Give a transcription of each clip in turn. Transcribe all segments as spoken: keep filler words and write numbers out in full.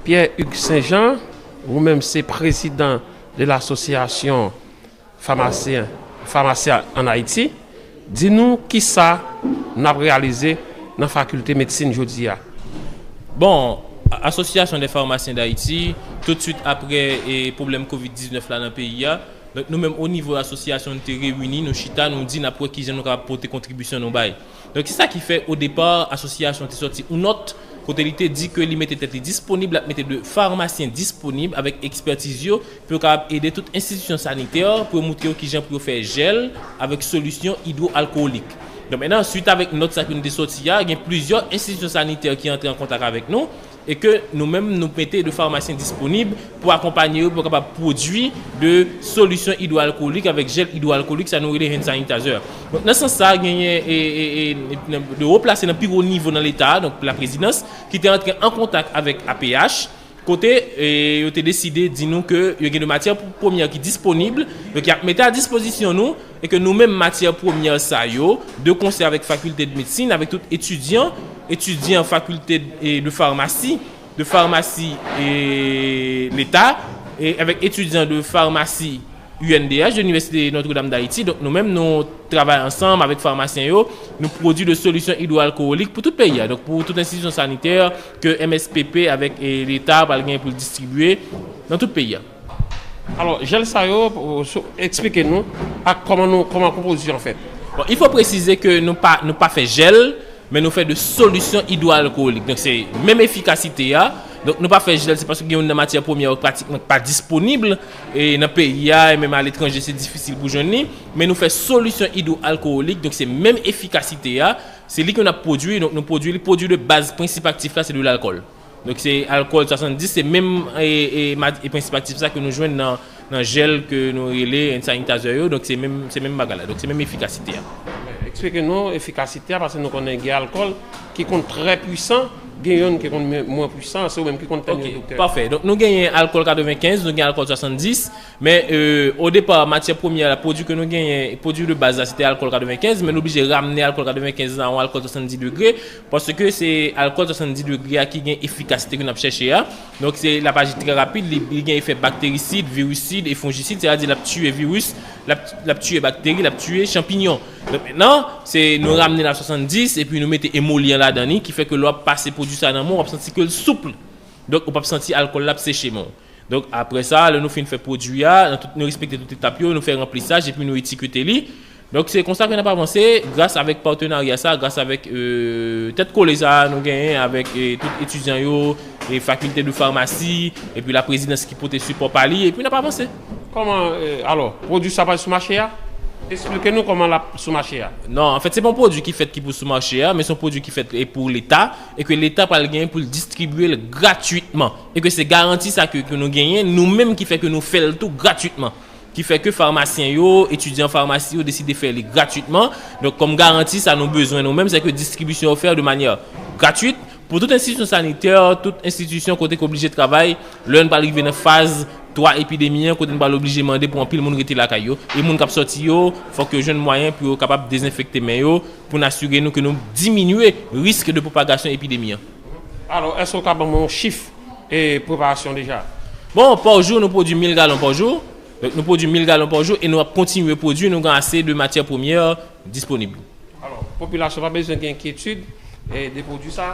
Pierre Hugues Saint-Jean, ou menm se prezidan de l'association pharmacien, pharmacien en Haïti, di nou kisa n ap reyalize nan fakilte medsin jodi a. Bon, Asosyasyon dè Famasyen d Ayiti, toutswit apre e pwoblèm kovid diznèf la nan peyi a, donk nou menm o nivo asosyasyon nou te reyini, nou chita, nou di n ap wè kijan nou kapab pote kontribisyon nou bay. Donk se sa ki fè o depa asosyasyon te sòti yon nòt kote li te di ke li mete tèt li disponib, l ap mete de famasyen disponib avèk ekspètiz yo pou yo kapab ede tout enstitisyon sanitè pou yo moutre yo kijan pou yo fè jèl avèk solisyon idwoalkolik. Donk mentnan, swit avèk nòt sa ke nou te sòti a, gen plizyè enstitisyon sanitè ki antre an kontak avèk nou e ke nou menm nou mete de famasyen disponib pou akonpanye yo pou yo kapab pwodui de solisyon idwoalkolik avèk jèl idwoalkolik, sa nou rele hand sanitizer. Donk nan sans sa, genyen e, e, e, e, de wo plase nan pi wo nivo nan Leta, donk laprezidans, ki te antre an kontak avèk A P H, kote e, yo te deside di nou ke yo gen de matyè premyè ki disponib, donk y ap mete a dispozisyon nou, e ke nou menm matyè premyè sa yo, de konsè avèk fakilte de medsin, avèk tout etidyan, etidyan fakilte e, de famasi, de famasi e, Leta, e avèk etidyan de famasi U N D H, de Inivèsite Notre Dame d'Haïti. Donk nou menm nou travay ansanm avèk famasyen yo, nou pwodui de solisyon idwoalkolik pou tout peyi a. Donk pou tout enstitisyon sanitè ke M S P P avèk e, Leta pral gen pou l distribye nan tout peyi a. Alò, jèl sa yo, eksplike nou ak kòman nou kòman konpozisyon an fèt. Bon, il faut préciser que nou pa nou pa fè jèl, men nou fè de solisyon idwoalkolik. Donk se menm efikasite a. Donk nou pa fè jèl, se paske gen youn nan matyè premyè yo pratikman pa disponib e nan peyi a, e menm aletranje se difisil pou jwenn li. Men nou fè solisyon idwoalkolik, donk se menm efikasite a. Se li ke n ap pwodui, donk nou pwodui li, pwodui de baz prensip aktif la se de lalkòl. Donk se alkòl swasanndis, se menm e, e, e prensip aktif sa ke nou jwenn nan, nan jèl ke nou rele hand sanitizer yo, donk se menm, se menm bagay la, donk se menm efikasite a. Eksplike nou efikasite a, paske nou konnen gen alkòl ki konn trè pwisan, gen yonn ki konn mwen pwisan, se ou menm ki konn tèm yo, doktè. Pafè. Donk nou genyen alkòl katrevenkenz, nou gen alkòl swasanndis, men e, o depa, matyè premyè la, pwodui ke nou genyen, pwodui de baz la, se te alkòl katrevenkenz, men nou oblije ramne alkòl katrevenkenz la a yon alkòl swasanndis degre, paske se alkòl swasanndis degre a ki gen efikasite ke n ap chèche a. Donk se l ap aji trè rapid, li, li gen efè bakterisid, virisid e fonjisid, sètadi l ap tiye viris, l ap, l ap tiye bakteri, l ap tiye chanpinyon. Donk mentnan, se nou ramne l a swasanndis epi nou mete emolyant ladan li, ki fè ke lè w ap pase pwodui sa nan men w, w ap santi ke l soup. Donk ou p ap santi alkòl la ap seche men w. Donk apre sa, lè nou fin fè pwodui a, nan tout, nou respekte tout etap yo, nou fè ranplisaj epi nou etikete li. Donk se konsa ke n ap avanse, gras avèk patenarya sa, gras avèk e, tèt kole sa nou genyen avèk e, tout etidyan yo, e fakilte de famasi, epi laprezidans ki pote sipò pa li, epi n ap avanse. Kòman, e, alò, pwodui sa pral sou mache a? Eksplike nou kòman l ap sou mache a. Non, anfèt, se pa yon pwodui ki fèt ki pou sou mache a, men se yon pwodui ki fèt e pou Leta, e ke Leta pral genyen pou l distribye l gratwitman. E ke se garanti sa ke, ke nou genyen, nou menm ki fè ke nou fè l tou gratwitman. Ki fè ke famasyen yo, etidyan famasi yo deside fè li gratwitman. Donk, kòm garanti, sa nou bezwen nou menm, se ke distribisyon yo fè de manyè gratwit pou tout enstitisyon sanitè, tout enstitisyon kote k oblije travay, lè n pral rive nan faz twa epidemi an, kote n pral oblije mande pou anpil moun rete lakay yo. E moun k ap sòti yo, fòk yo jwenn mwayen pou yo kapab dezenfekte men yo, pou n asire nou ke nou diminye risk de pwopagasyon epidemi an. Alò, èske w ka ban mwen yon chif e preparasyon deja? Bon, pa jou, nou pwodui mil galon pa jou. Donk, nou pwodui mil galon pa jou e nou ap kontinye pwodui, nou gen ase de matyè premyè disponib. Alò, popilasyon pa bezwen gen enkyetid e, de pwodui sa?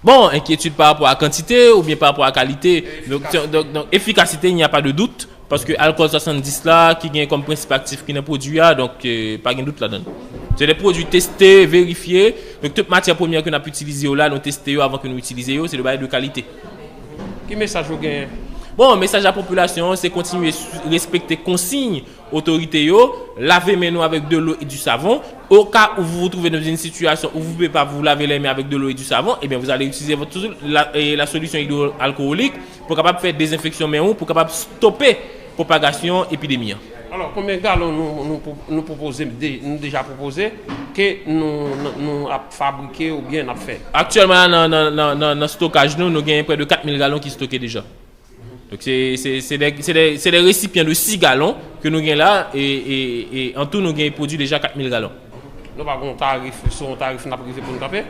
Bon, enkyetid pa rapò a kantite oubyen pa rapò a kalite. Donk, donk, donk, efikasite, il n'y a pas de doute. Paske alkòl swasanndis la, ki gen kòm prensip aktif ki nan pwodui a, donk, e, pa gen dout ladan l. Se de pwodui teste, verifye. Donk, tout matyè premyè ke n ap itilize yo la, nou teste yo avan ke nou itilize yo, se de bagay de kalite. Ki mesaj ou genyen? Bon, mesaj a popilasyon an, se kontinye sou, respekte konsiy otorite yo, lave men nou avèk dlo e di savon. Au cas où vous vous trouvez dans une situation où vous ne pouvez pas vous laver les mains avec de l'eau et du savon, eh bien, vous allez utiliser votre, la, e, la solution hydroalcoolique pou kapab fè dezenfeksyon men ou, pou kapab stope pwopagasyon epidemi an. Alò, konbyen galon nou, nou, nou pwopoze, de, nou deja pwopoze, ke nou, nou, nou ap fabrike oubyen n ap fè? Aktyèlman, nan, nan, nan, nan, nan stokaj nou, nou genyen prè de kat mil galon ki stoke deja. Donk, se, se, se de, se de, se de resipyan de sis galon ke nou gen la, e, e, e an tou, nou gen pwodui deja kat mil galon. Nou pa gen yon tarif, se yon tarif n ap rive pou n kanpe?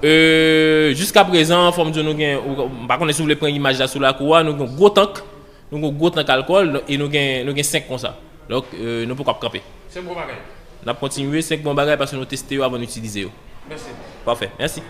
Euh, jiska prezan, fò m di w, nou gen, ou, m pa konnen si w vle pran imaj la sou lakou a, nou gen gwo tank, nou gen gwo tank alkòl, e nou gen, nou gen senk konsa. Donk, euh, nou poko ap kanpe. Se bon bagay. N ap kontinye, senk bon bagay, paske nou teste yo avan nou itilize yo. Mèsi. Pafè, mèsi.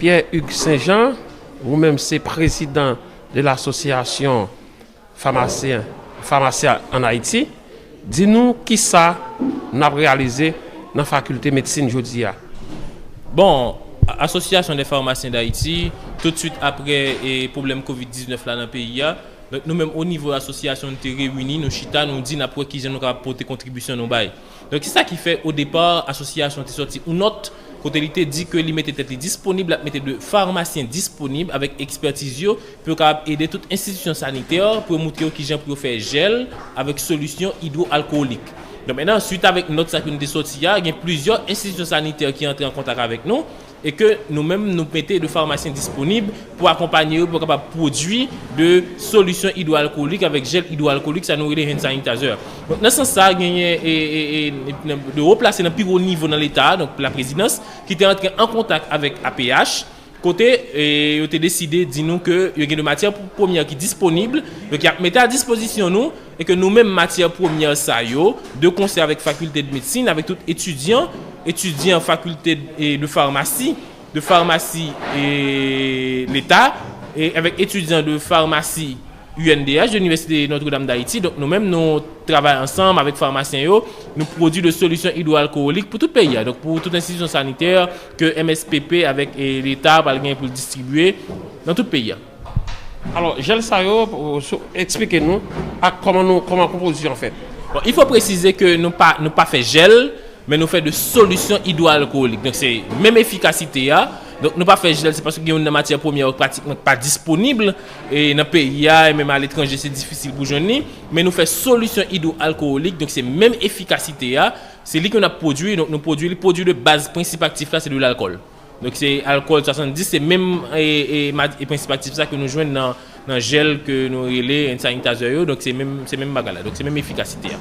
Pierre Hugues Saint-Jean, ou menm se prezidan de l'association pharmacien, pharmacien en Haïti, di nou kisa n ap reyalize nan fakilte medsin jodi a. Bon, Association des pharmaciens d'Haïti, tout swit apre e pwoblèm kovid diznèf la nan peyi a, donk nou menm o nivo asosyasyon nou te reyini, nou chita, nou di n ap wè kijan nou kapab pote kontribisyon nou bay. Donk se sa ki fè o depa asosyasyon te sòti yon nòt kote li te di ke li mete tèt li disponib, l ap mete de farmasyen disponib avèk ekspètiz yo pou yo kapab ede tout enstitisyon sanitè pou yo moutre yo kijan pou yo fè jèl avèk solisyon idwoalkolik. Donk mentnan, swit avèk nòt sa ke nou te sòti a, gen plizyè enstitisyon sanitè ki antre an kontak avèk nou e ke nou menm nou mete de farmasyen disponib pou akonpanye yo pou yo kapab pwodui de solisyon idwoalkolik avèk jèl idwoalkolik, sa nou rele hand sanitizer. Donk nan sans sa, genyen e, e, e, e, de wo plase nan pi wo nivo nan Leta, donk la prezidans, ki te antre an kontak avèk A P H, kote e, yo te deside di nou ke yo gen de matyè premyè ki disponib, donk y ap mete a dispozisyon nou, e ke nou menm matyè premyè sa yo, de konsè avèk fakilte de medsin, avèk tout etidyan, etidyan fakilte e, de farmasi, de farmasi e, Leta, e avèk etidyan de farmasi U N D H, de Université Notre-Dame d'Haïti. Donk nou menm nou travay ansanm avèk farmasyen yo, nou pwodui de solisyon idwoalkolik pou tout peyi a. Donk pou tout enstitisyon sanitè ke M S P P avèk e, Leta pral gen pou l distribye nan tout peyi a. Alò, jèl sa yo, pou, sou, eksplike nou ak kòman nou, kòman konpozisyon an fèt. Bon, il faut préciser que nou pa, nou pa fè jèl, men nou fè de solisyon idwoalkolik. Donk se menm efikasite a. Donk nou pa fè jèl, se paske gen youn nan matyè premyè yo pratikman pa disponib e nan peyi a, e menm aletranje se difisil pou jwenn li. Men nou fè solisyon idwoalkolik, donk se menm efikasite a. Se li ke n ap pwodui, donk nou pwodui li, pwodui de baz, prensip aktif la se de lalkòl. Donk se alkòl swasanndis, se menm e, e, ma- e prensip aktif sa ke nou jwenn nan, nan jèl ke nou rele hand sanitizer yo, donk se menm, se menm bagay la, donk se menm efikasite a.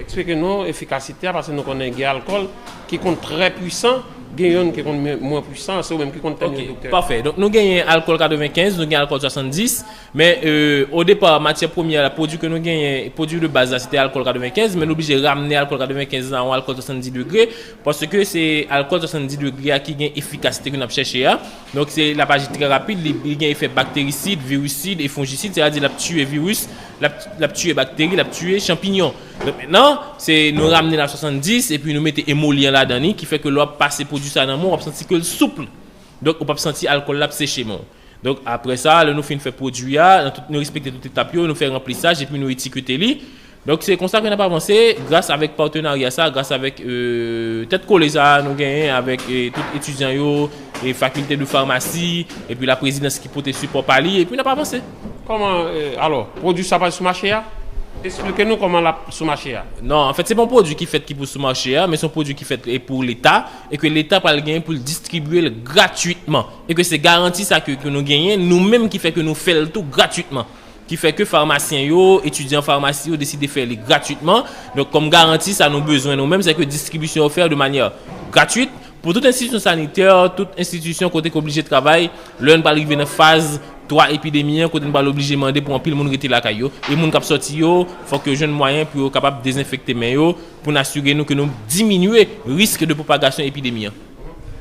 Eksplike nou efikasite a, paske nou konnen gen alkòl ki konn trè pwisan, gen youn ki konn mwen, mwen pwisan, se ou menm ki konn tèm yo, doktè. Ok, pafè. Donk nou genyen alkòl katrevenkenz, nou gen alkòl swasanndis, men e, o depa, matyè premyè la, pwodui ke nou genyen, pwodui de baz la, se te alkòl katrevenkenz, men nou oblije ramne alkòl katrevenkenz la a yon alkòl swasanndis degre, paske se alkòl swasanndis degre a ki gen efikasite ke n ap chèche a. Donk se, l ap aji trè rapid, li, li gen efè bakterisid, virisid e fonjisid, sètadi l ap tiye viris, l ap, l ap tiye bakteri, l ap tiye chanpinyon. Donk mentnan, se nou ramne l a swasanndis epi nou mete emolyant ladan li, ki fè ke lè w ap pase pwodui sa nan men w, w ap santi ke l soup. Donk ou p ap santi alkòl la ap seche men w. Donk apre sa, lè nou fin fè pwodui a, nan tout, nou respekte tout etap yo, nou fè ranplisaj epi nou etikete li. Donk se konsa ke n ap avanse, gras avèk patenarya sa, gras avèk e, tèt kole sa nou genyen avèk e, tout etidyan yo, e fakilte de famasi, epi la prezidans ki pote sipò pa li, epi n ap avanse. Kòman, e, alò, pwodui sa pral sou mache a? Eksplike nou kòman l ap sou mache a. Non, anfèt, se pa yon pwodui ki fèt ki pou sou mache a, men se yon pwodui ki fèt e, pou Leta, e ke Leta pral genyen pou l distribye l gratwitman. E ke se garanti sa ke, ke nou genyen, nou menm ki fè ke nou fè l tou gratwitman. Ki fè ke famasyen yo, etidyan famasi yo deside fè li gratwitman. Donk, kòm garanti, sa nou bezwen nou menm, se ke distribisyon yo fè de manyè gratwit pou tout enstitisyon sanitè, tout enstitisyon kote k oblije travay, lè n pral rive nan faz twa epidemi an, kote n pral oblije mande pou anpil moun rete lakay yo. E moun k ap sòti yo, fòk yo jwenn mwayen pou yo kapab dezenfekte men yo, pou n asire nou ke nou diminye risk de pwopagasyon epidemi an.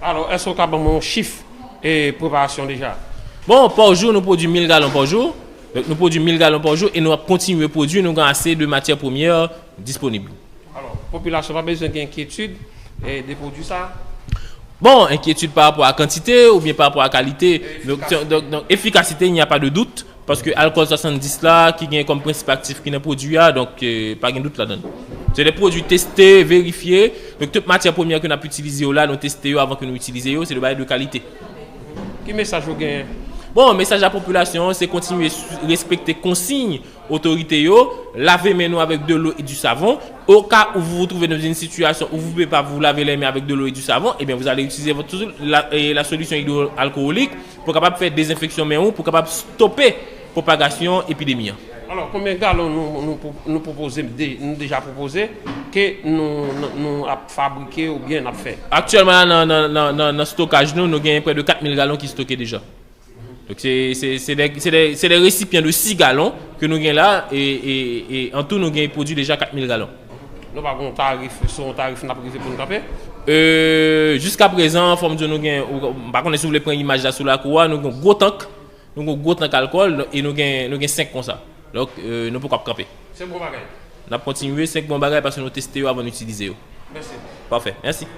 Alò, èske w ka ban mwen yon chif e preparasyon deja? Bon, pa jou, nou pwodui mil galon pa jou. Donk, nou pwodui mil galon pa jou e nou ap kontinye pwodui, nou gen ase de matyè premyè disponib. Popilasyon pa bezwen gen enkyetid eh, de pwodui sa. Bon, enkyetid pa rapò a kantite oubyen pa rapò a kalite. Donk, donk, donk, efikasite, il n'y a pas de doute. Paske alkòl swasanndis la, ki gen kòm prensip aktif ki nan pwodui a, donk eh, pa gen dout ladan l. Se de pwodui teste, verifye. Donk tout matyè premyè ke n ap itilize yo la, nou teste yo avan ke nou itilize yo, se de bagay de kalite. Ki mesaj ou genyen? Bon, mesaj a popilasyon an, se kontinye su- respekte konsiy otorite yo, lave men nou avèk dlo e di savon. Au cas où vous vous trouvez dans une situation où vous ne pouvez pas vous laver les mains avec de l'eau et du savon, eh bien, vous allez utiliser votre, la, eh, la solution hydroalcoolique pour capable faire désinfection men ou, pour capable stopper propagation épidémie. Alò, konbyen galon nou, nou, nou pwopoze, nou deja pwopoze, ke nou, nou, nou ap fabrike oubyen n ap fè? Aktyèlman, nan, nan, nan, nan, nan stokaj nou, nou gen prè de kat mil galon ki stoke deja. Donk, se, se, se de, se de, se de resipyan de sis galon ke nou gen la, e, e, e an tou, nou gen pwodui deja kat mil galon. Nou pa gen yon tarif, se yon tarif n ap rive pou n kanpe? Euh, jiska prezan, fò m di w, nou gen, ou, m pa konnen si w vle pran imaj la sou lakou a, nou gen yon gwo tank, nou gen yon gwo tank alkòl, e nou gen, nou gen senk konsa. Donk, euh, nou poko ap kanpe. Se bon bagay. N ap kontinye, senk bon bagay, paske nou teste yo avan nou itilize yo. Mèsi. Pafè, mèsi.